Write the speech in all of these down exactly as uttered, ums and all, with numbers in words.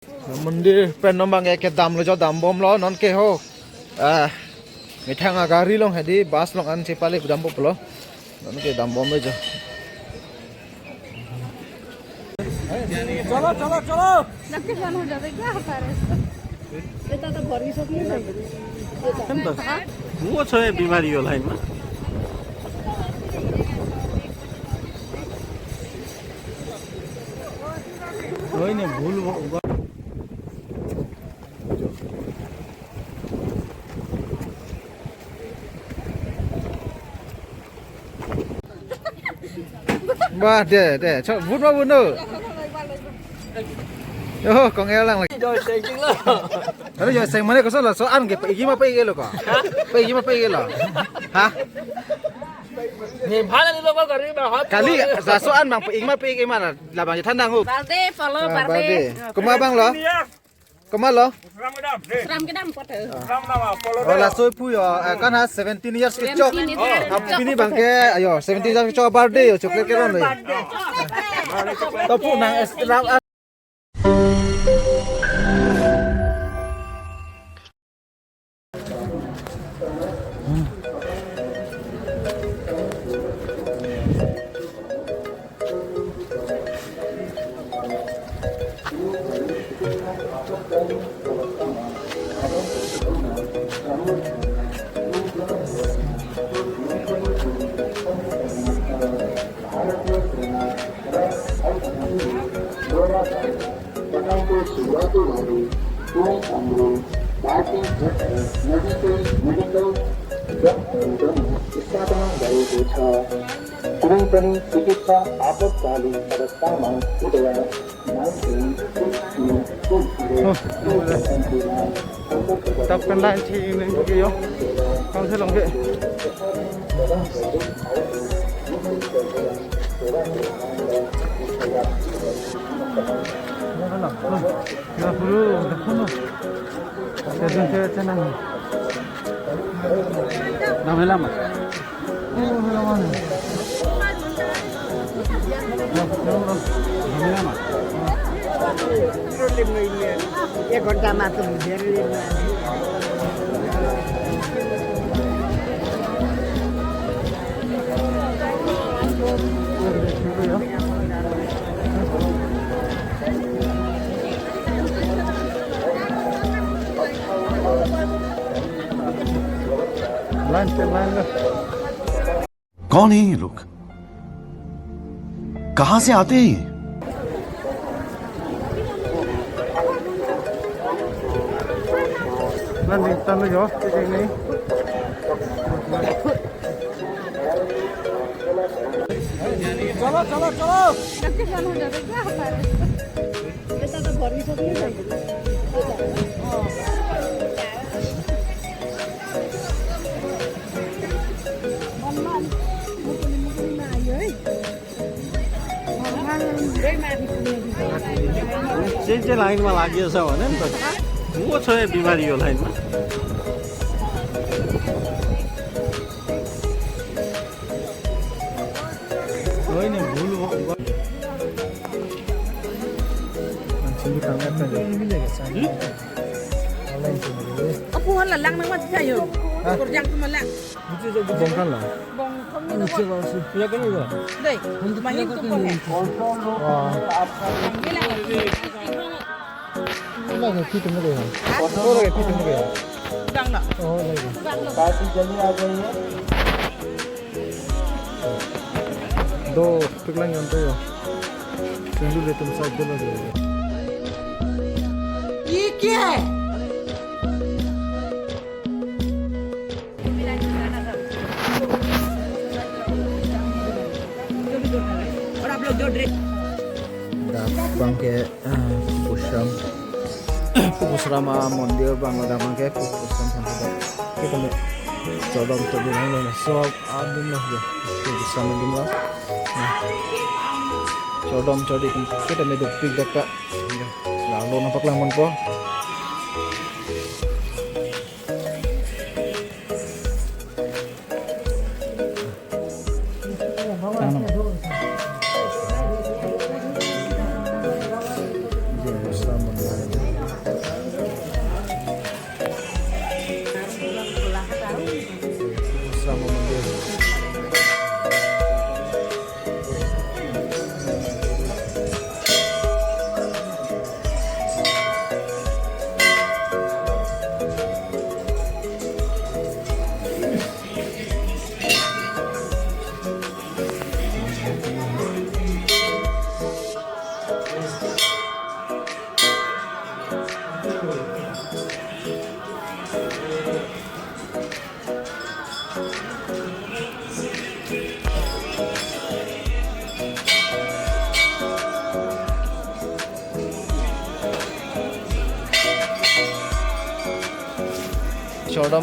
Mondir pen non abang ke kedam lo jo, dambom lo non ke ho. Ah, methang agari along hedi, bus along an chepale dampo pulo. Non ke dambom lo jo. चलो, चलो, चलो। नक्की बंद हो जाता है क्या हमारे? इतना तो भर भी सब नहीं है। वो छे बीमारी होला है ना। होइन, भुल ब- Bah, de, de, cho, vut ma vut no. Yo, kong el lang lagi. Aduh, yo, seng mane koson laso an ke, pa-ik ma pa-ik lo ko. Pa-ik ma pa-ik lo. Ha? Nepal ni lo ko gari ba hot. Kali, laso an abang pa-ik ma pa-ik ma la, labang thandang ho. Birthday, follow, ah, birthday. Komat abang lo? Komat lo? Ram kedam, pot. Oh, laso pu yo, eh, kan ha seventeen years kechok. Seventeen years kechok. Pini abang ke, ayo, seventeen years kechok birthday yo, chocolate ke ron lo. To pu nang es ram. भारतीय सेना रथ और अग्नि दौरा का पठानकोट शुरुआती वाली पूरी अमरूल भारतीय जट है, नदी के मेडिकल जट है, दोनों स्थापना गरेको छ। कुनै पनि चिकित्सा आपतकालीन अवस्थामा कृपया Tap kan lain si ini ke yo. Kang selong ke. Na pulu, na pulu. Sedun ke channel. Nama lama. एक घंटा मात्र हुँदैन। Lain, lain, lain. कौन है ये लोग? कहां से आते हैं ये? Lain, lain, lain, lain, lain. चलो, चलो, चलो। Che che line ma lagi asa wa nem to. Mo choi bimari yo line ma. Oi ne bhul ho. Sindi kang app na. Online sindi. Apo hala lang nang mati kayo. Ha? Kurjang tu malang. Bongkar lo. Bongkar lo. Dei, mahin tu kone. Wah. Ini lang. Lagi pitu mo kaya. Hah? Oh, lagi pitu mo kaya. Gang na. Oh, lagi. Gang na. Do, pik lang yan to yo. Tunggu deh, tum side dulu deh. Iki. Dak abang ke, ah, Pu Posram, Pu Posram amondir abang lo dak abang ke, Pu Posram sampai dak. Kita mau coba untuk bilang lo, so, adum lo ya, Pu Posram adum lo. Nah, chodom chodi kita mau dukpik dak ta. Ya, lalu nampak lah monpo. Chordom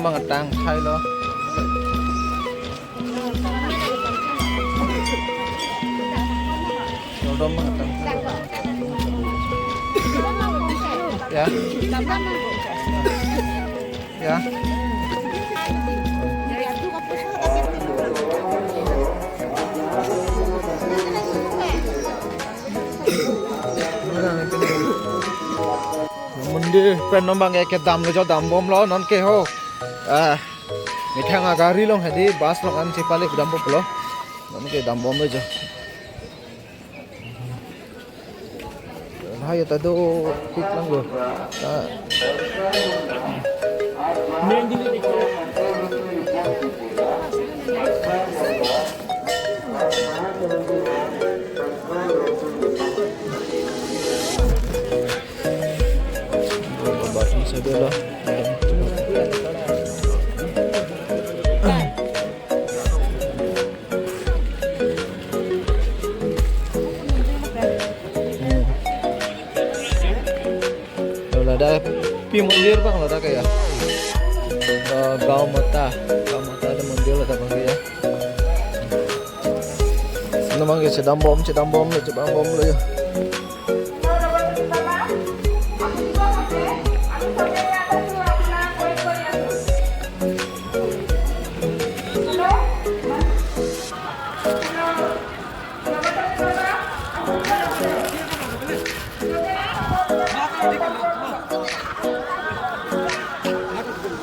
abang tang thailo. Chordom abang tang thailo. Ya. Ya. Mondir pen non abang ke kedamlo jo, dambomlo non ke ho. Ah, methang agari along hedi, bus along an si pale dambomlo. Non ke dambomlo jo. Hai ta dopik lang lo. Ta. Bathroom side lo. Hmm. Lo ladak pi mondir abang ladak ya. Eh, Gaon Mata, Gaon Mata ada mondir ladak abang ya. Namang ke chedambom, chedambomlo, chedambomlo ya.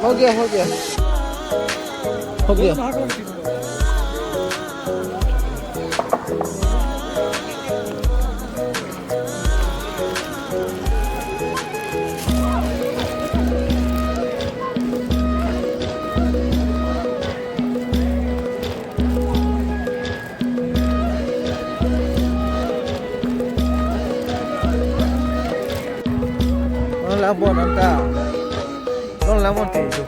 हो गया, हो गया, हो गया। Ang labon anta. Long lamon ti tu.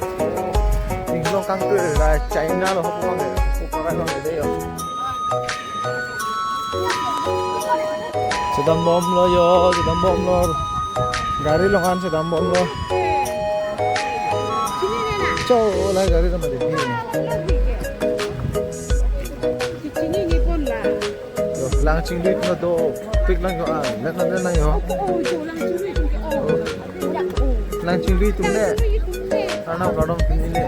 Ning long kangtu la China lo hop long. Hop long de yo. Chedambomlo yo, chedambomlo. Gari along an chedambomlo. Cho la gari ta mati. Yo, lang chingluitum dopik lang yo, ah, lang lang lang yo. Lang chingluitum le. Arnam kardom pini le.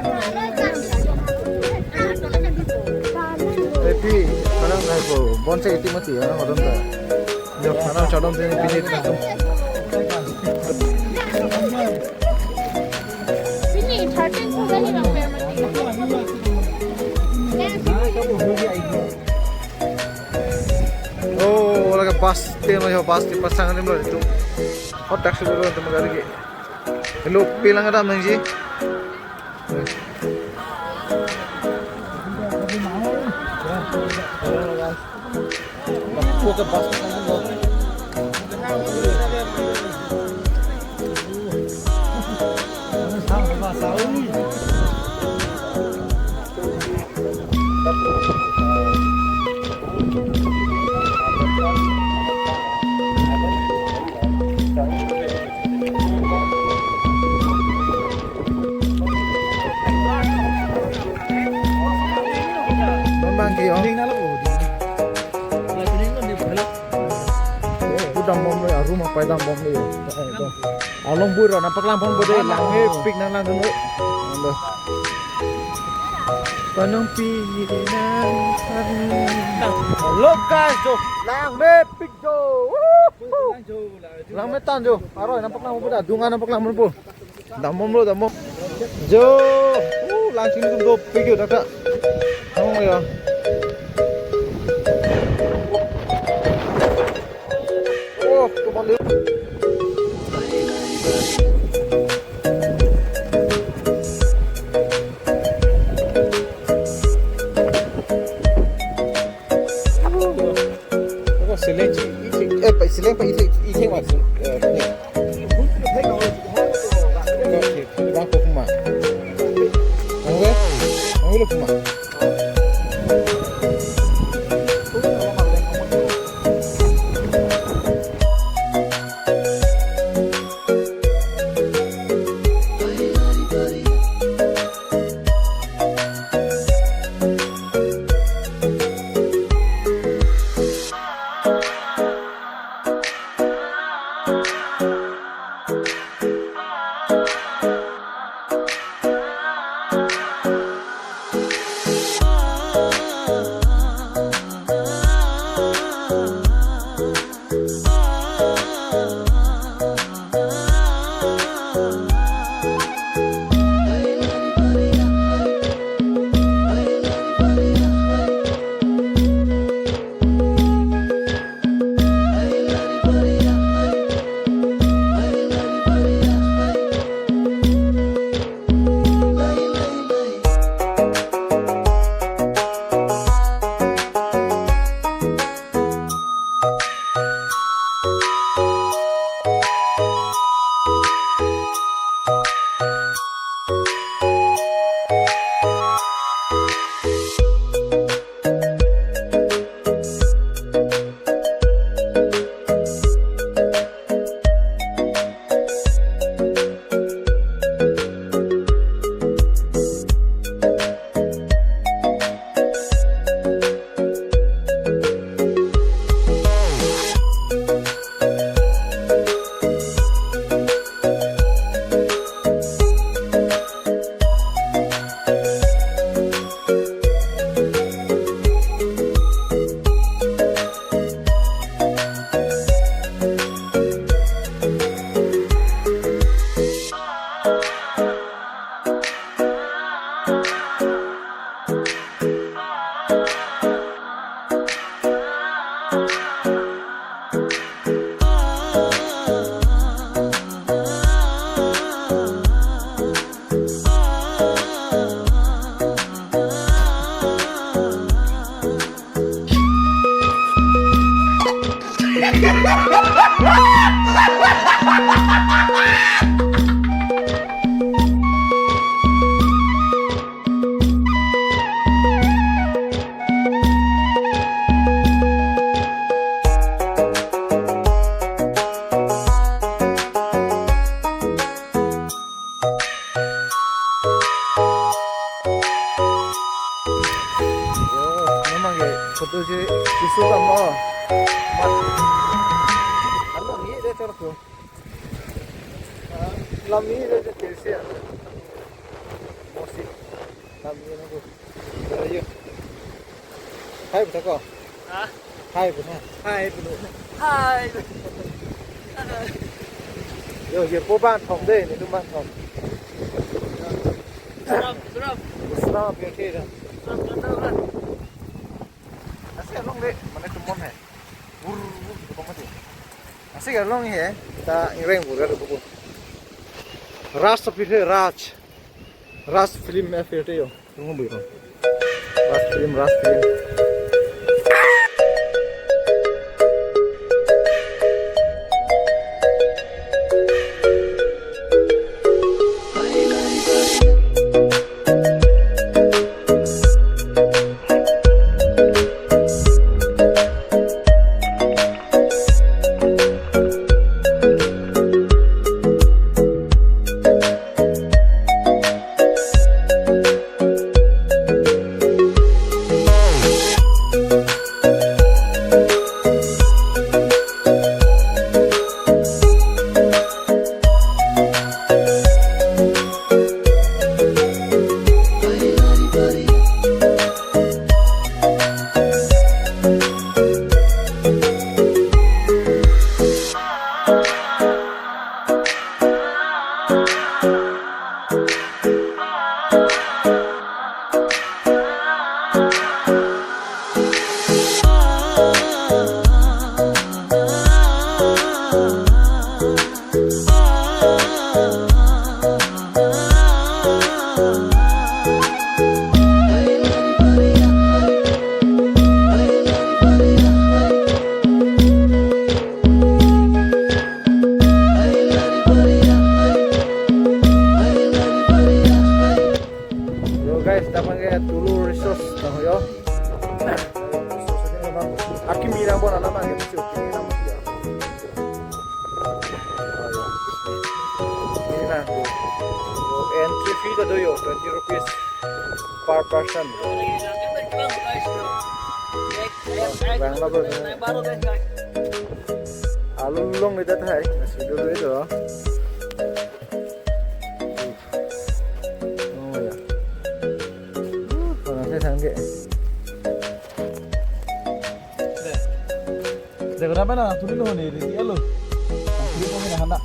Epi, kadang nai po, bonsai iti mati, arnam kardom ta. Yo, arnam kardom pini, pini itu. Pini thirteen ko lagi bang, Oh, lagi bus stand lo yo, bus stand pasang ni lo itu. Oh, taxi dulu untuk gari ke. Hello, pilang ada menji. Bang ke yo. Pu dambomlo, arum apai dambomlo. Along bui ro, nangpaklang phong bode, langmepik nanglang dun. Ando. Panong pi nang. Hello guys, jo. Langmepik jo. Woohoo. Langmetan jo. Aroi nangpaklang phong bode, dungan nangpaklang phong bode. Dambomlo, dambom. Jo, uh, lang chingluitum dopik yo, daka. Oh, ya. Oh, kembali. Oh, seleng chi, isi, eh, pa, seleng pa, isi, isi mas, eh, ni. Yo, memang ke photo si isu kamu. Mat. Anu ni dia cor tu. Ah, lam ni dia cor si ya. Mosi. Lam ni aku. Ayo. Hai, betul kok. Ah. Hai, betul. Hai, betul. Hai. Yo, ye po ban thom de, ni tu ban thom. Seram, seram. Seram, ya, oke, dah. Seram, seram, seram. Asik along de, mane tumon hai. Bur, bur, gitu mati. Asik along he, ta ireng bur ada buku. Raj tapi he, Raj. Raj film ya, film yo. Tunggu dulu. Raj film, Raj film. Yo guys, dapat ke Tulu Resource, tahu yo. Akimi lang bon alam ang kasi akimi lang ya. Ini na. Entry fee ta do yo, twenty rupees per person. Bang la bo. Alulong ida thai, nasi do do itu. Apa na? Tuli lo ni, ready alo. Tuli lo ni hana.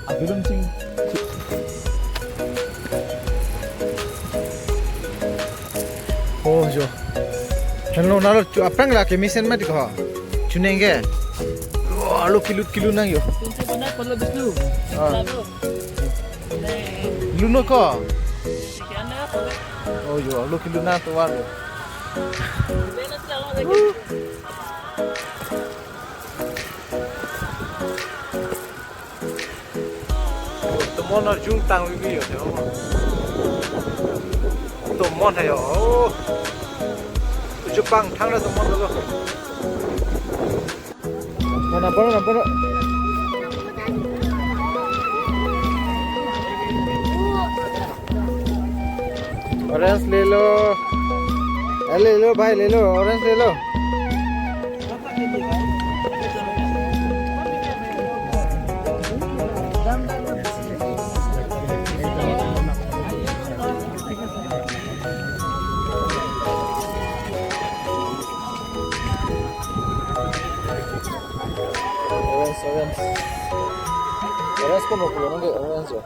Ah, tuli lo ni. Oh, jo. Hello, nalo chu apang la ke mesen mati ko. Chuneng ke. Oh, lo kilut kilut nang yo. Tunsi benar perlu bislu. Ah. Lalu. Luno ko. Sekian ya, boleh. Oh, yo, lo kilut na to war. Boleh na, siapa lagi? Tomon arjung tang vivi yo, te ho. Tomon hai yo. Oh. Uju pangthang na tomon lo. Mana, mana, mana. Orange le lo. Eh, le lo, bhai, le lo. Orange le lo. Orange, orange. Orange ko mo pulo nang ke orange yo.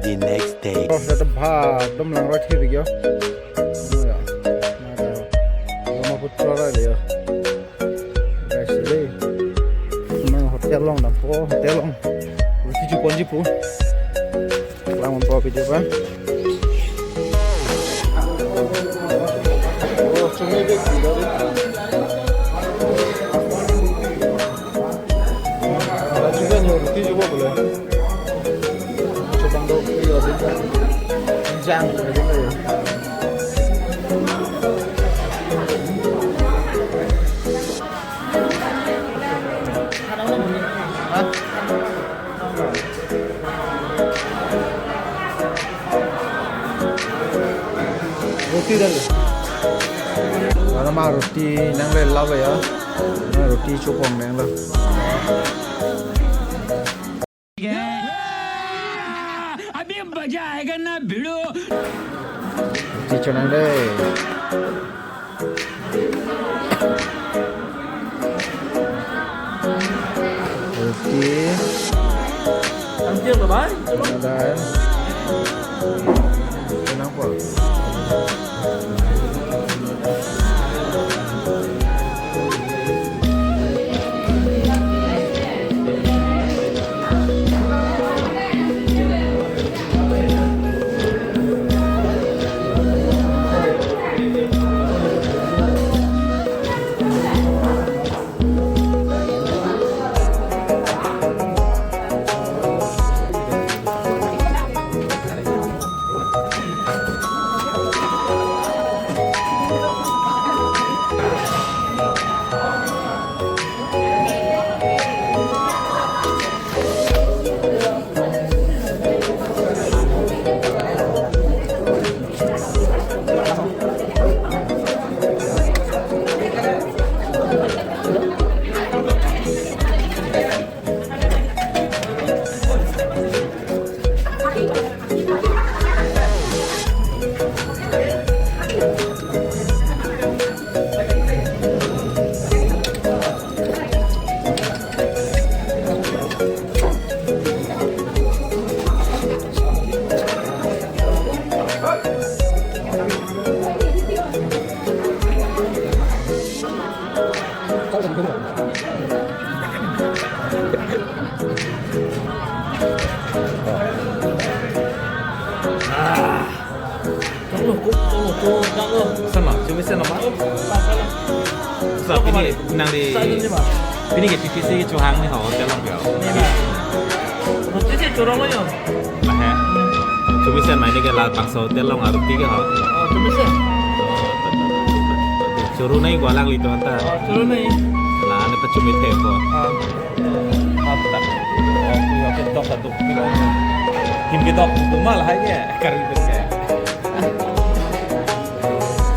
The next day. Oh, dak ta bha, dom langroi thir yo. Oh, ya. Nah, dah. Brahmaputra ra le yo. Guys, le. Nang hotel along dampo, hotel along. Ruti chupon ji pu. Lang dampo video pa. Oh, chumi bek video ri. Ala juga nyo ruti juga boleh. Chupang do video ri. Jang, jang. Roti dah. Mana ma roti nang le lau ya. Ma roti chupon nang lo. अभी मजा आएगा ना भिड़ो। Roti chonang dei. Roti. Antiang lo, bhai. Ada. Kenapa? Sama, cumi sen apa? Sa, pini nang di, pini ke P P C kechehang ni ho, hotel along ke ho. Roti si chorong lo yo. Lah ya. Cumi sen ma, ini ke la bangso hotel along aroti ke ho. Oh, cumi sen. Choro nai ko alanglitum anta. Oh, choro nai. La ne pachumi thepo. Ah. Apa tak? Oh, punya ketok satu kilo. Kim ketok itu malah aja. Kari itu kayak.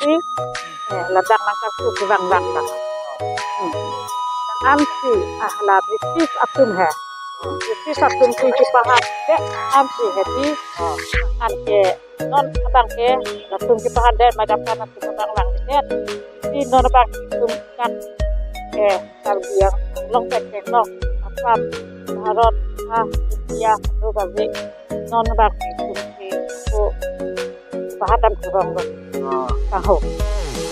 si, eh, ladak nangkarsu kevang vang vang. Hmm. Ansi, ah, la British atum he. British atum si kepahat ke, ansi he di, anke non abang ke, latum kepahat det, madam kan atum abang lang det. Di non abang atum kan, eh, Karbi Anglong pen pen lo, Assam, Bharat, ha, India, ado kave, non abang atum ke, ko, pahat dam kurang lo. Ah. Taho.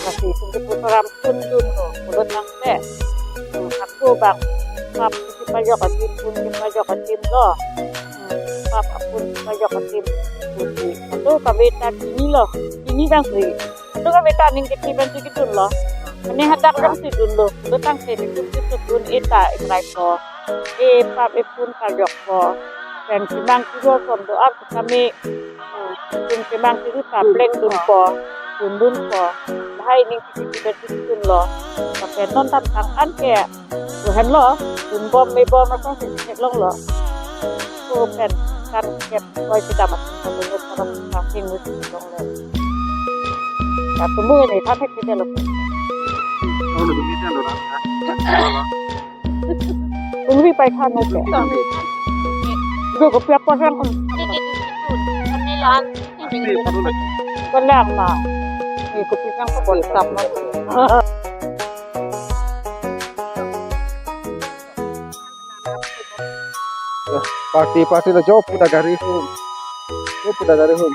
Lasi itum ke pu saram sundun lo, pulo tangte. Hmm, ako abang, pap kepajok adim, pun kepajok adim lo. Hmm, pap apun kepajok adim. Pusi. Ado kave ta kini lo, kini bang si. Ado kave ta aning kethip pen si kedun lo. Mane hadak jongsi dun lo, pulo tangte itum ke sudun eta ingrai po. E pap epun karjokpo. Pen kemang kiro son do ar kami. Hmm, tum kemang kiro paplek dunpo. Dun dunpo. Lahai ning kisi kisi dun lo. Lapen non tangtang anke. Buhen lo. Dun bom me bom asong si si long lo. Ko pen kan kep koi kita mat. Kalau ngut orang tangking ngut long lo. Satu minggu ini, tapi kita lo. Kalau lebih kita lo, nah. Ungwi pai khan na ke. Go ko pia pa rang un. Ko lang ma. Ni ko pi rang ko bol tap ma. Party, party lo jo pu ta gari hum. Jo pu ta gari hum.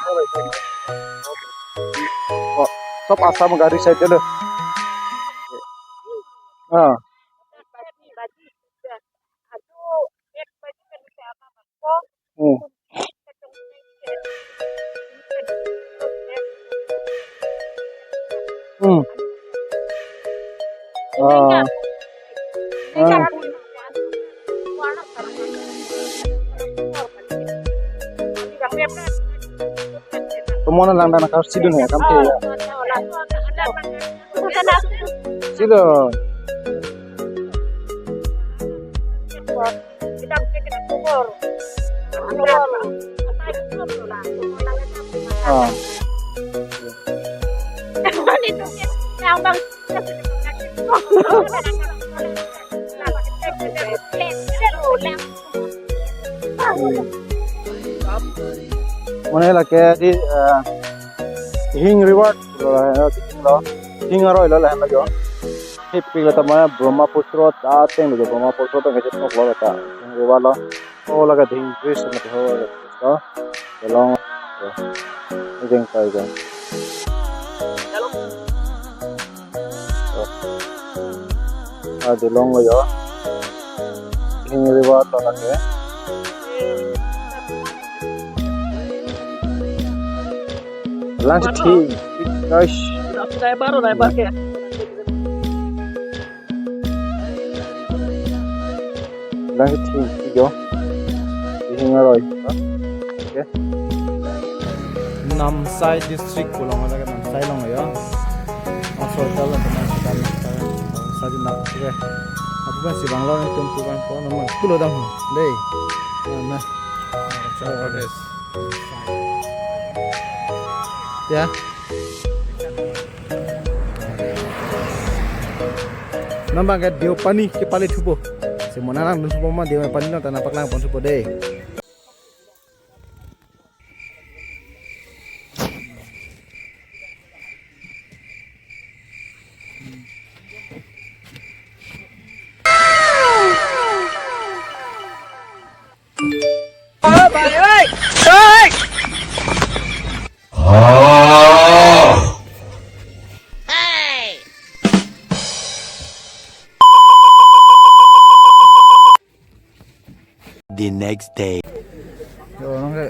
Oh, sob Assam gari side lo. Ah. Hmm. Hmm. Ah. Ah. Tumon lang dan kar sidun ya, kampi ya. Sidun. Ah. Mane lake di, eh, hing reward lo, eh, lo. Hing aroi lo lahen lo jo. Hip pik lo tama Brahmaputra ta ateng lo jo, Brahmaputra ta kachet nok lo ta. Hing reward lo. Oh, lake ding bridge mati ho lo. Belong. Ujeng ta ujeng. Ah, Dilong lo yo. Hing river to lake. Langkethi. Guys. Nai baro, nai bar ke. Langkethi yo. Hing aroi. Okay. Namsai district pu along, ada Namsai along yo. Hospital along, hospital along. Sadi nak, okay. Apo pensi banglo nelitum pu bang po, non school dam ho. Dei. Nah, nah. Arunachal Pradesh. Ya. Non bang ke Deopani kepale thupo. Si mo nang nangdun thupo ma Deopani along ta nangpaklang pon thupo dei. The next day. Yo, nang ke,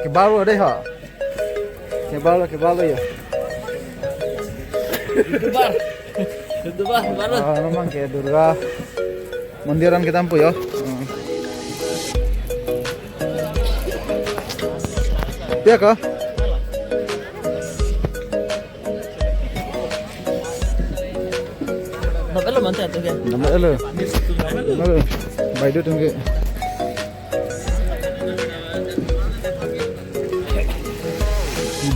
kebalo dei ha. Kebalo, kebalo ya. Dubar. Dubar, baru. Ah, memang ke Durga mondiran kita ampu yo. Hmm. Ya kah? Nabelo mante atum ke. Nabelo. Nabelo. Baideo atum ke.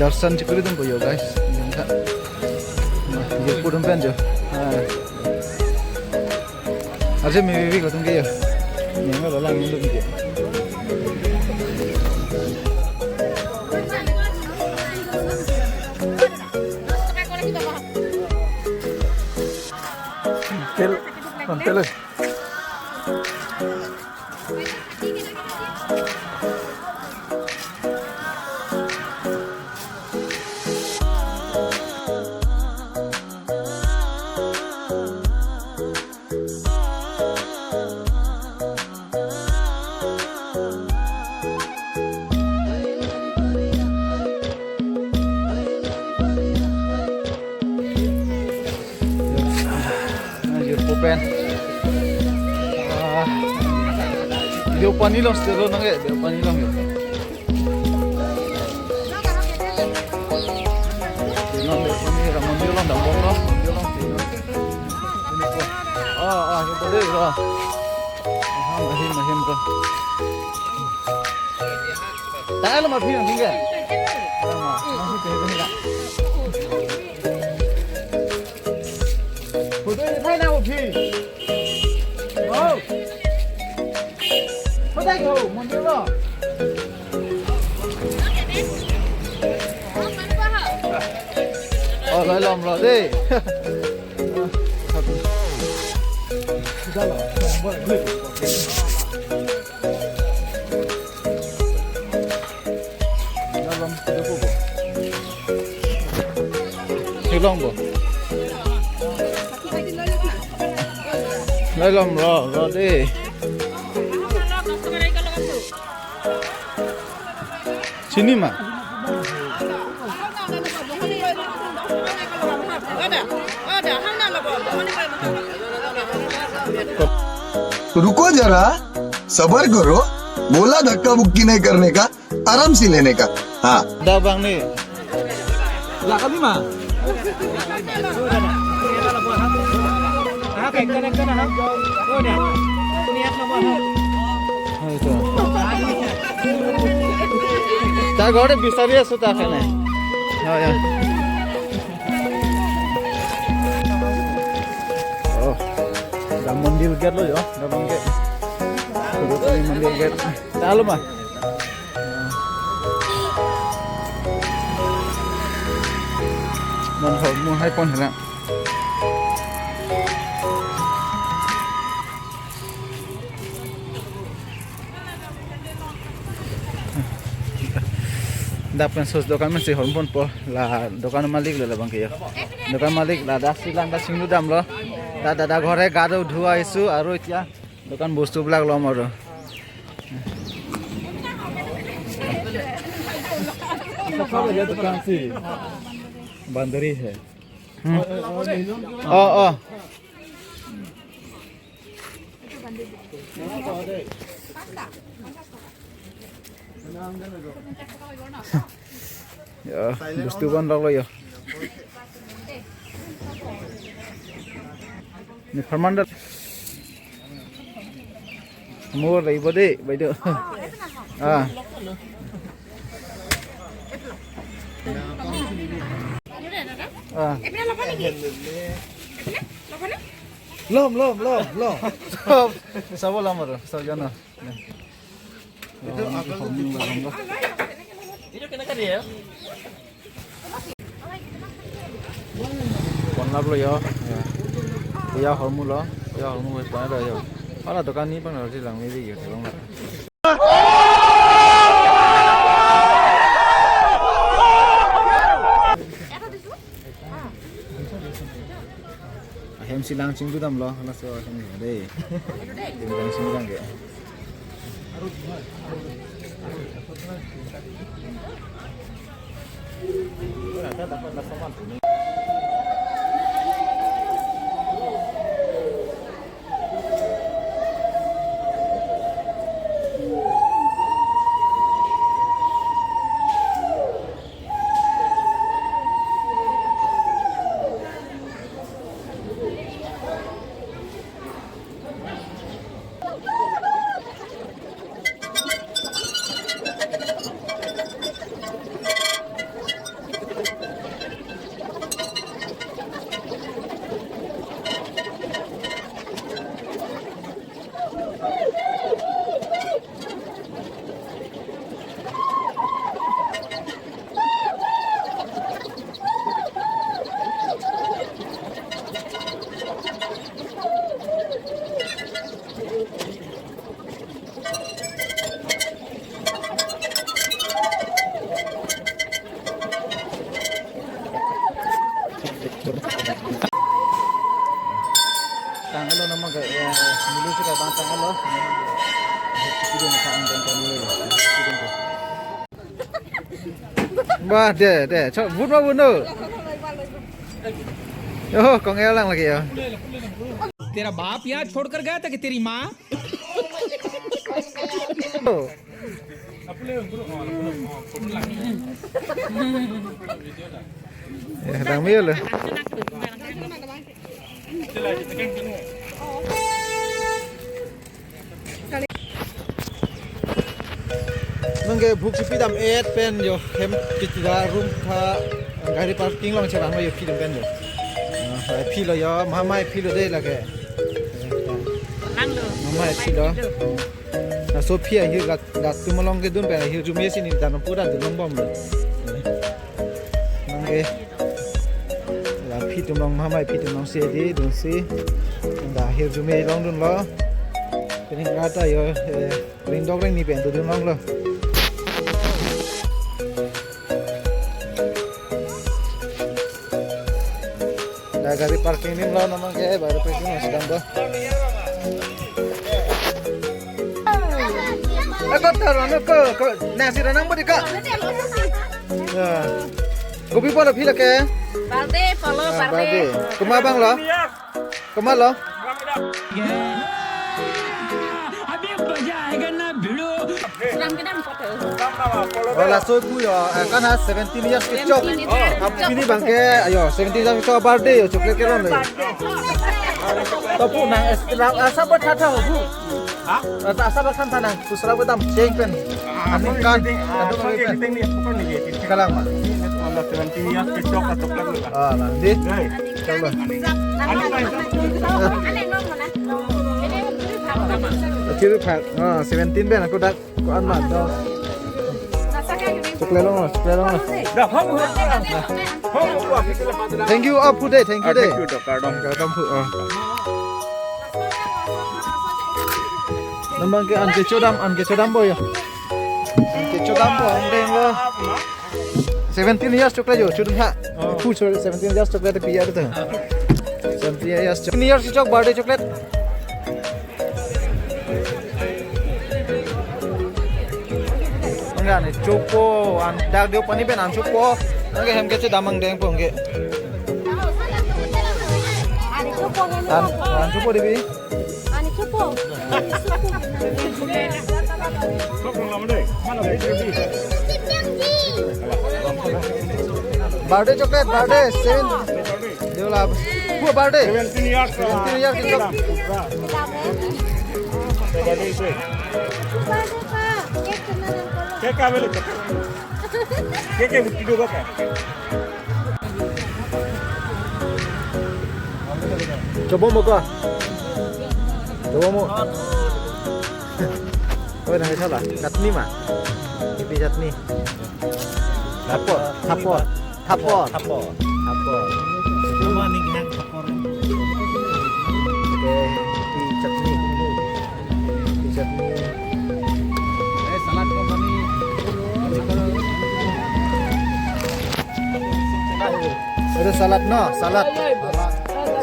Darshan chikuri atum po yo, guys. Jangka. Nah, ye pu atum pen jo. Ah. Aje me vivi ko atum ke yo. Ni ma lo lang ni atum ke. Tel, tel. Ajir po pen. Ah, Deopani along selo nang ke, Deopani along ya. Nang Deopani, Ram Mondir along, dambom along, Mondir along. Ah, ah, itu deh, ah. Aham, ahim, ahim, tuh. Tahan lo, ma phi nangphi ke? Tahan lo, ma phi nangphi ke? Photo ini thai na, ma phi. Oh. Photo ko, mondir lo. Oh, loi lom lo dei. Hilong bo. Loi lom lo, lo dei. Chini ma? रुको जरा, सबर करो, बोला धक्का मुक्की नहीं करने का, आराम से लेने का। हाँ। Dak bang ni. Lakali ma? Ta gore bisari aso ta kane. Ya, ya. Oh, dak mondir gate lo yo, dak bang gate. Dak mondir gate. Tahan lo ma. Non ho, mo hai pon hela. Dak pen sos dokan pensi horpon po, la dokan malik lo labang ke yo. Dokan malik la das silang das singlu dam lo. দা-, দাদা ঘৰে গা ধু-, ধুৱা আহিছো আৰু এতিয়া দোকান বস্তুবিলাক ল'ম আৰু। বান্দৰী হে। হুম। অ, অ। Ya, bostu ban lok lo ya. Ni permanent. Mo laibo de, baido. Ah. Ah. Lom, lom, lom, lom. Sab, sabo lom aro, sab jana. Itu apa tuh? Itu kena kan ya? Pon lap lo yo. Ya. Puya hormu lo, puya hormu wes pon lo yo. Hala dokan ni pang lo si lang ni yo, lang lo. Ahem si lang chingdun damlo, laso ahem ni dei. Ahem lang chingdun ke. Tanglo nama ke, ya, milu sih kan tanglo. Bah, deh, deh, cok, but ma but no. Oh, kong elang lagi ya. तेरा बाप यहाँ छोड़कर गया था कि तेरी माँ? Oh. Ya, dang mil. Nang ke buk si pidam et pen yo hem kiti da room tha gari parking long chelang yo pidam pen yo. Ah, pilo yo, mama pilo de lake. Nang lo. Mama pilo. Na Sophia hi gat gat tum along kedun pen hi jume si ni dan pura dun long bom lo. Nang ke. La phi tum long mama phi tum long se di dun si. Da hi jume long dun lo. Kini rata yo, eh, ring dok ring ni pen dun long lo. Da gari parking nim lo namang ke, baru parking masih tambah. Ako taruh ano ko, ko nasi ranang bodi ka? Ya. Kopi polo phi lake? Balde, polo, ah, balde. Balde. Kuma bang lo? Kuma lo? अभी मजा आएगा ना भिड़ू। Selam kedam kote. Oh, laso pu yo, eh, kan ha seventeen years kechok. Seventeen years kechok. Ap ini bang ke, ayo, seventeen years kechok birthday yo, chocolate kelong lo. To pu nang es, la, asa ba tha tha ho pu. Ha? Asa, asa ba tha tha nang, pu sera ba dam, cheng pen. Ani kan, kan tu kami pen. Kalang ma. Seventeen years kechok ka chocolate lo. Ah, nanti. Hey. Chalo. Achiru phat. Ah, seventeen pen ako dak ko an ma do. Chocolate long, chocolate long. Da, hom, hom. Hom, hom. Thank you, ah, pu de, thank you de. Ah, thank you, Doctor Dom. Welcome pu, ah. Namang ke an ke chodam, an ke chodam bo yo. An ke chodam bo, an deng lo. Seventeen years chocolate yo, chudun ha. Oh. Pu, sorry, seventeen years chocolate pi ya tu. Seventeen Yes, yes. New Year si chok birthday chocolate. Enggak nih, chopo, an, dak Deopani pen an chopo. Enggak hem kecil damang deng po enggak. An, an chopo dibi. Ani chopo. Birthday chocolate, birthday, seven. Dia lah. Wah, birthday. Seventeen years. Seventeen years, gitu. Birthday, birthday. Cake kah, boleh cake? Cake, cake, bukti dua kah? Chopo mo kah? Chopo mo. Oi, nang salah. Chutney ma? Ipi chutney? Thapor, thapor, thapor. Thapor. Thapor. Mama ni ginang thapor. Oke, ipi chutney. Ipi chutney. Eh, salad company. Ada salad no, salad. Salad.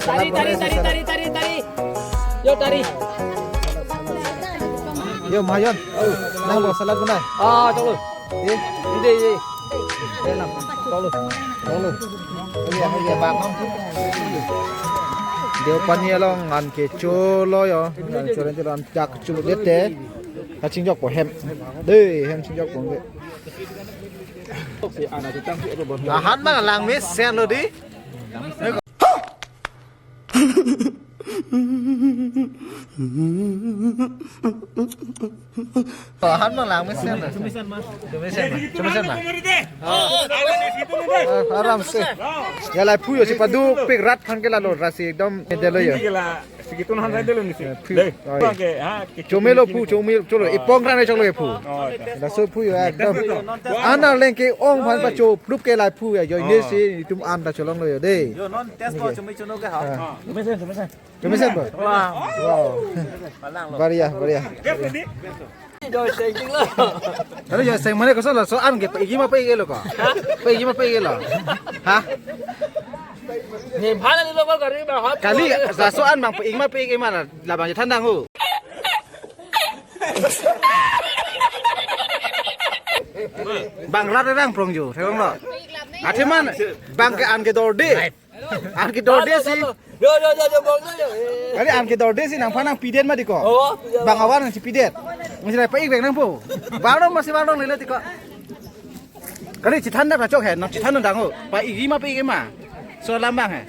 Salad tari, tari, bonai, tari, salad. Tari, tari, tari. Yo, tari. Yo, Mayon. Nang bo salad bonai. Ah, choklo. Eh? Ide, ide. Eh, nang. Choklo. Choklo. Iya, iya, bak. Deopani along an kecholo yo. An cholo cholo an jak cholo dete. Kachingjokpo hem. Dei, hem chingjokpo. Ahan ma langmesen lo di. Ahan ma langmesen lo. Chomesen ma. Chomesen ma. Chomesen ma. Ah, aram se. Ya laiphu yo si paduk pik rat aphan ke lalo rasi ekdom delo yo. Sige, tun han delo ni si. Phu. Dei. Oi. Bang ke, ha, ke, chomelo phu, chomelo, cholo. Ipong rang choklo phu. Oh, ya. Laso phu yo ekdom. Ana lengke ong aphan pacho plup ke laiphu ya. Yo ini si itum an ta cholonglo yo dei. Yo non test ko chome chono ke ha. Ah. Chomesen, chomesen. Chomesen bo? Wah. Wow. Palang lo. Baria, baria. Aduh, yo seng mane koson laso an ke pa-ikji ma pa-ik-e lo ko? Pa-ikji ma pa-ik-e lo? Ha? Ni bhala ni lo ko kari ba hot. Kali laso an bang pa-ik ma pa-ik-e ma la, labang chethan dang ho. Bang rat rang prong jo, thek-ong lo. Athi man bang ke an kedorde. An kedorde si. Yo, yo, yo, yo, bang, yo, yo. Kali an kedorde si nangphan nangpidet ma di ko. Oh, pidet. Bang awan nangchipidet. Masi la pa-ik vek nangpo. Barong masi barong lele di ko. Kali chethan dak kachok he, nang chethan dang ho. Pa-ikji ma pa-ik-e ma. So alam bang he.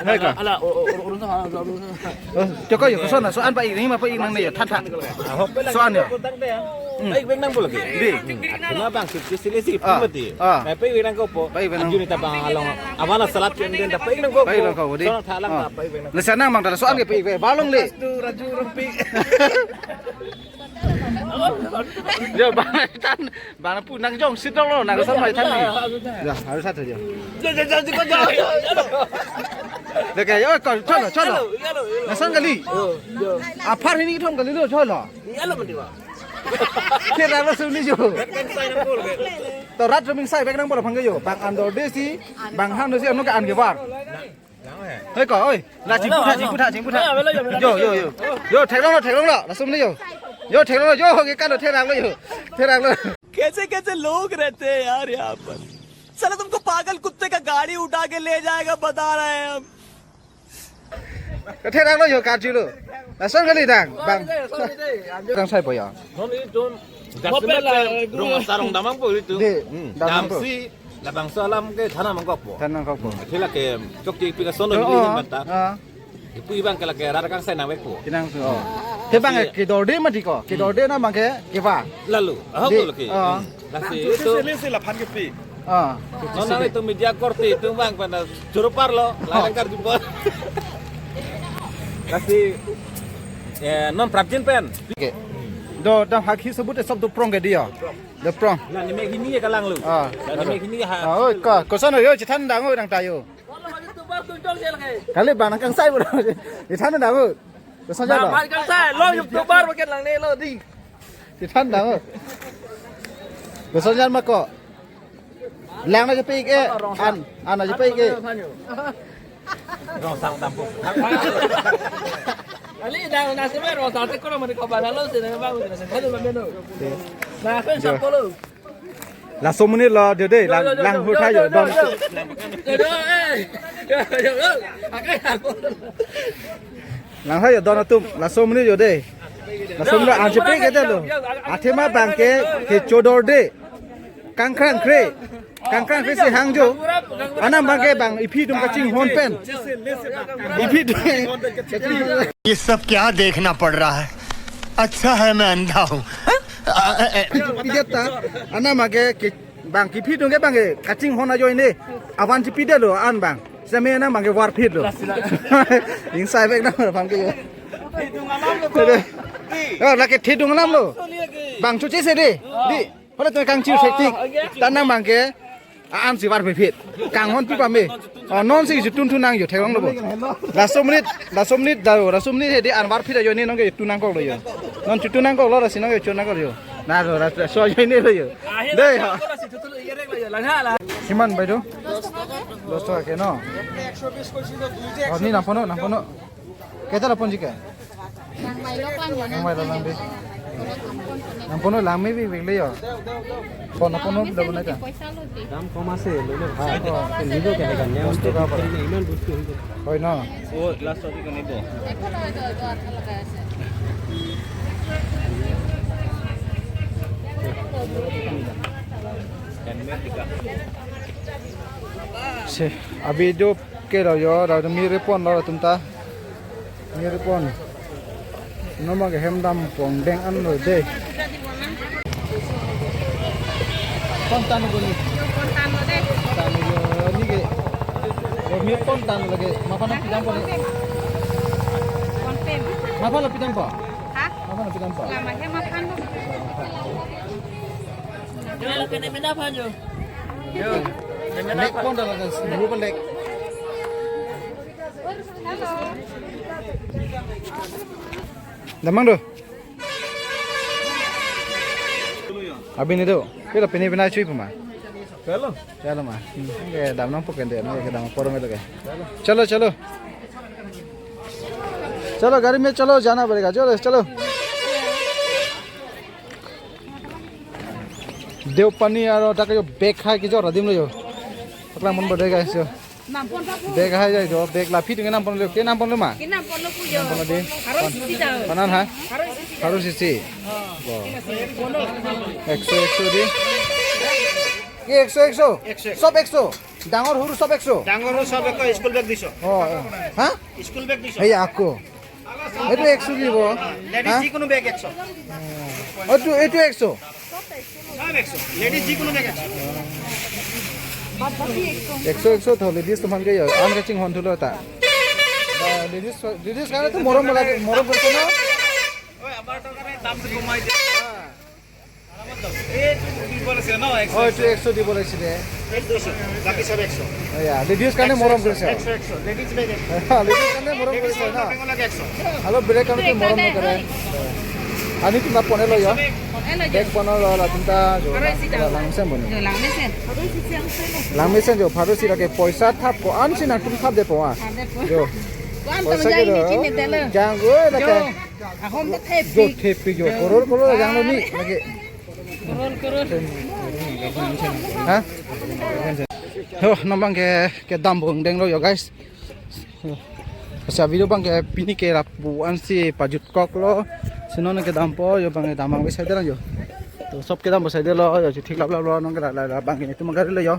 Hai ko. Ala, o, o, o, urun sama, urun sama. Oh, choklo yo, koson laso an pa-ikji ma pa-ik nangne yo, than than. So an yo. Hmm. Pa-ik vek nangpo lagi. Di. Hmm. Athema bang sip sip sip sip Ah. mati. Ah. Pa-ik vek nangpo. Pa-ik vek nang. Anju ni ta bang along. Awan la salad chen den ta pa-ik nangpo. Pa-ik nangpo, di. So thalang Ah. ta pa-ik vek nang. Lesa nang bang ta laso an ke pa-ik vek. Balong le. Raju Rumpi. Yo, bang, than, bang, pu nang jongsi dolo, nang san mai than ni. Ya, harus satu aja. Jo, jo, jo, jo, jo, jo, jo. Oke, yo, ko, cholo, cholo. Yo, yo, yo. Nang san kali. Yo, yo. Apar hini kethom kali lo, cholo. Yo, lo, mati, Pak. Therang lo suni jo. Kan saya nang bol, kan? To rat ruming sai vek nangpo aphan ke yo. Bang an dorde si, bang han do si, ano ke an kevar. Hei ko, oi. La chingpu tha, chingpu tha, chingpu tha. Yo, yo, yo. Yo, theklong lo, theklong lo. Laso ne yo. Yo, theklong lo, yo, ke kan lo, therang lo yo. Therang lo. कैसे कैसे लोग रहते हैं यार यहाँ पर। साला तुमको पागल कुत्ते का गाड़ी उठा के ले जाएगा, बता रहे हैं हम। Therang lo yo, karju lo. Lason kali dang, bang. Dang sai po yo. Non itu. Hotel lah, Dasmet itu. Rumah sarong damang po itu. Di, Hmm. Damsi. Labangso alam ke than nangkokpo. Than nangkokpo. Thila ke chokche pi kason Oh, dili oh, banta. ah. Ipu ibang ke lake rara kangsai nangvekpo. Kinang so. Te bang Kasi kedorde ma di ko. Kedorde na bang ke keva. Lalu, ah, Di, betul lagi. ah. Hmm. Kasi itu. Sili sila phan ke pi. Ah. Nona itu media korte itu bang pada choro parlo, Ah. ladang karju por. Kasi eh, non prapjin pen. Oke. Do dam hak hi sebut sob do prong ke dia. Do prong. Nah, ini mek ini ya kalang lu. Ah. Nah, ini mek ini ha. Ah, oi, ko, koson yo, chethan dang, oi, dang tayo. Kali bang nang kangsai bro. Chethan dang, oi. Koson ya lo. Bang kangsai, lo YouTuber makin lang ne lo di. Chethan dang, oi. Koson ya ma ko. Lang na je pa-ik-e, an, an na je pa-ik-e. Rongsang tampuk. Ali dah nasib rongsang tekor mari kau bana lo sih, nang bang sih, nang bang lo. Nah, kan siapa lo? Laso amonit lo, dei, dei, lang, lang hu tha jo, don. Yo, yo, eh. Yo, yo, yo. Akai aku. Lang tha jo, don atum, laso amonit jo dei. Laso amonit anche pe ke dei lo. Athema bang ke, kechodor dei. Kangkrang kre. Kangkrang kre si hang jo. Anam bang ke bang iphi atum kachinghon pen. Iphi atum. ये सब क्या देखना पड़ रहा है? अच्छा है मैं अंधा हूँ। Pideta, anam bang ke, ke, bang kiphi atum ke bang ke kachinghon ajoine. Avan si pide lo an bang. Same anam bang ke varphit lo. Ingsai bek na bang ke. Oh, lake thedung alam lo. Bang chuche se dei. Dei. Hala tu kangchiu sektik. Tanang bang ke. An si varphit. Kanghon pi pame. Oh, non si jutun tu nang jo theklong lo bo. Laso amonit, laso amonit dei, laso amonit he dei an varphit ajoine non ke tu nangkok lo jo. Non chutu nangkok lo, lasi non ke chu nangkok jo. Na lo, laso ajoine lo jo. Dei ha. Kiman bai do? Dos taka ke no. Oh, ni nangpono, nangpono. Keta lapon jike? Langmai lo kan ya. Langmai lo lang dei. Nangpono langmai bi big le jo. Pon nangpono da bonai ta. Poisa lo dei. দাম কম আছে, লৈ লওক। হা, অ। নিব কেনেকা? নেম বস্তু খাব পাৰে। ইমান বস্তু আনিব। Hoi no? অ, গ্লাছ চব কিনিব। এখন হয়তো, হয়তো আঠা লাগা আছে। Se, abidop ke lo jo, ra mi repon lo atum ta. Mi repon. Noma ke hem dam pon deng an lo dei. Pon tan lo ni. Yo, pon tan lo dei. Tan lo ni ke. Yo, mi pon tan lo ke. Maphan lo pidam pon. Pon pen. Maphan lo pidam pon. Ha? Maphan lo pidam pon. Lama hem maphan lo. Yo, lo ke ne mena phan jo. Yo. Nek pon tan lo ke. Dulu pon nek. Damang do. Abin itu, pila pini pina chui puma. Chalo. Chalo ma. Hmm. Oke, dam nang poken deh, oke, dam porong itu ke. Chalo, chalo. Chalo, gari mein chalo, jana padega. Chalo, chalo. Deopani aro tak jo bag hai kejor adim lo jo. Paklang pon bade guys jo. Bag hai jai jo, bag la phi tu ke nam pon lo, ke nam pon lo ma? Ke nam pon lo pu jo. Nam pon lo dei. Pharo isi si jao. Panan ha? Pharo isi si. Pharo isi si. Oh. Bo. Pon lo. Ekso, ekso dei. Ke ekso, ekso? Ekso, ekso. Sob ekso. Dangor huru sob ekso. ডাঙৰ সব এশ, school bag দুশ। Oh, oh. Ha? School bag দুশ। Hei ako. Itu ekso dibo. Ladies Ha? যিকোনো বেগ এশ। Oh, itu, itu ekso. সব এশ। লেডিজ যিকোনো বেগ এশ। Ekso, ekso tho, ladies atum aphan ke ya, an kachinghon thulo ta. Ba, ladies, ladies karne to morom lage, morom korte na. Oi, আমাৰ তো কাৰণে দামটো কমাই দিয়া। এইটো দিব লাগিছে ন, এশ। Oh, itu ekso dibo lagise dei. এইটো দুশ, বাকী সব এশ। Oh, ya, ladies karne morom korise. এশ, এশ, লেডিজ বেগ এশ। Ladies karne morom korise na. লাগে এশ। Alo, bag karne to morom nang kore. Ani atum ta pon-et lo jo. Pon-et lo jo. Bag pon-et lo, latum ta jo. Pharo isi si jao. Langmesen pon. Jo, langmesen. Langmesen jo, pharo isi lake poisa thap ko-an si nangtum thap detpo a. Thap detpo. Jo. Ko-an poisa tong jai ke ni do. Chini delo. Jang, oi, lake. Jo. Ahom ta thepik. Jo, thepik jo. Jo. Koror, koror jang lo ni lake. Koror, koror. Ha? Ho, non bang ke, kedam pon deng lo jo, guys. Asa video bang ke pini ke lapu ansi pajutkok lo. Si non kedam po jo bang ke dam abang besai dei lang jo. To sob kedam besai dei lo jo, si thik lap lap lo non ke la, la, la bang ke netum gari lo jo.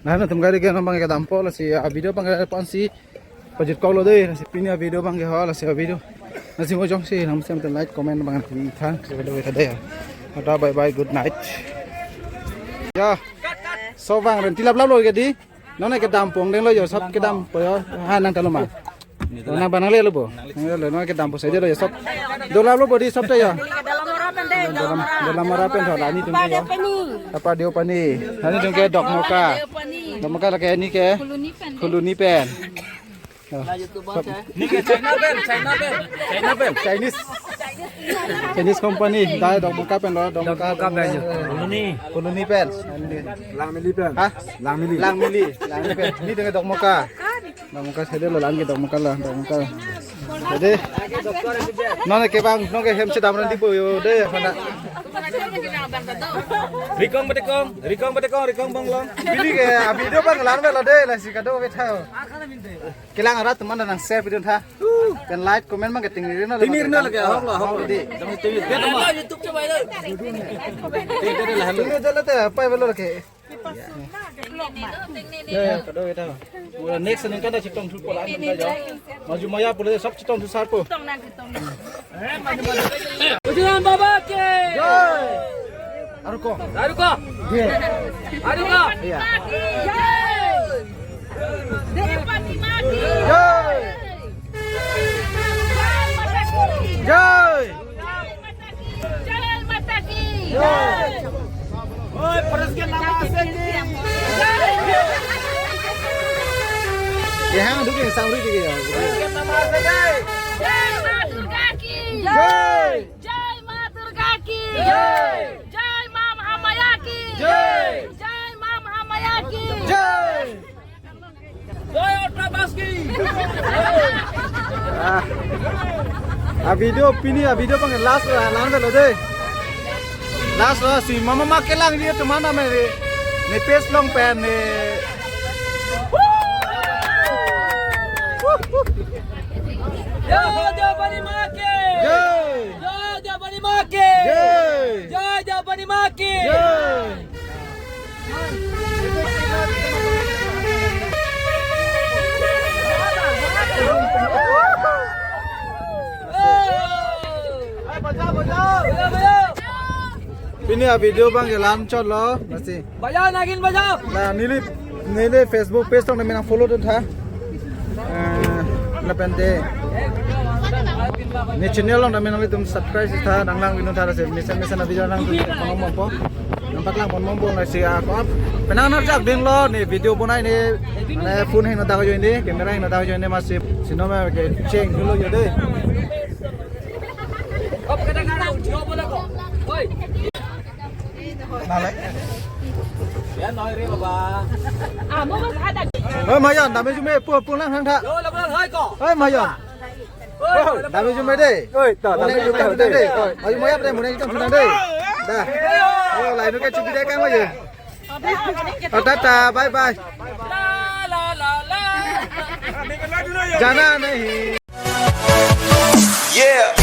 Nah, netum gari ke non bang ke kedam po lasi a video bang ke lapu ansi pajutkok lo dei, lasi pini a video bang ke ho, lasi a video. Lasi mo jongsi nang sem like, comment bang ke than, so do ta dei. Tata, bye bye, good night. Ya. Sob bang renti lap lap lo ke dei. Non kedam pon deng lo jo, sob kedam po jo. Ha, nang talo ma. Oh, nang bang nangle lo bo. Nangle lo, non kedam po sai dei lo jo, sob. Dolap lo bo dei sob ta jo. Dolamara pen dei, Dolamara. Dolamara pen tho la ni atum ta jo. Deopani. Apa Deopani. Ani atum ke Dokmoka. Deopani. Dokmoka lake ani ke. Colony pen dei. Colony pen. Oh. Ni ke China pen, China pen, China pen. Chinese. Chinese company. Dei Dokmoka pen lo, Dokmoka. Dokmoka pen jo. Colony. Colony pen. Langmili pen. Ha? Langmili. Langmili. Langmili pen. Ni atum ke Dokmoka. Damka sede lo, lang ke damka la, damka. Sede. Non ke bang, non ke hem si damran dipo yo de, mana. Rikong betekong, rikong betekong, rikong bonglong. Pini ke, ah, video bang lan lo de, lasi kado ke tha. Kelang arat teman nang share video tha. Pen like, comment bang ke tingri na. Tingri na lagi, ahok lo, ahok lo. Di. Tingri na la, YouTube coba ya. Tingri na la, apa lo ke? Ya, ya, kado kita. Pura next ningkan ta chetong thu pola ningkan jo. Maju maya pura sab chetong thu sarpo. Bujang Baba ke. Jai. Aruko. Aruko. Jai. Aruko. Iya. Jai. Jai. Jai. Jai Mata Ki! Jai! Oi, paras ke nama ase ki? Ye hang duke samri duke ya. Paras ke nama ase ki? Jai Ma Durga Ki! Jai! Jai Ma Durga Ki! Jai! Jai Ma Mahamaya Ki! Jai! Jai Ma Mahamaya Ki! Jai! Jai Ultra Bas Ki! Ah. Ah, video pini, ah, video bang last lo, ah, lang lo de. Last lo, si mama ma kelang dia teman nama ni. Ni pes long pen ni. Jai Japani Ma Ki! Jai! Jai Japani Ma Ki! Jai! Jai Japani Ma Ki! Jai! Pini a video bang jalan chot lo, masi. Baja nagin baja. Na neli, neli Facebook page tong nang follow dun tha. Eh, lapen te ne channel along nang ilitum subscribe tha, nang lang video tha se mesen mesen a video nang pangmompo. Nang paklang pon mompo nang si a ko ap. Penang nar jak ding lo ne video bonai ne, ne phone heng na dak jo ne, camera heng na dak jo ne, masi sino ma ke cheng dulu jo de. Hoi. Nalai. Ya noi re baba. Hoi Mayan, dame jume pu pu lang hang tha. Yo, la bang hai ko. Hoi Mayan. Hoi, dame jume de. Hoi, ta, dame jume de. Hoi, ayu Mayan de, mune itam sunang de. Da. Oh, lain ke chubi de kang Mayan. Oh, tata, bye bye. La la la la. Jana nahi. Yeah.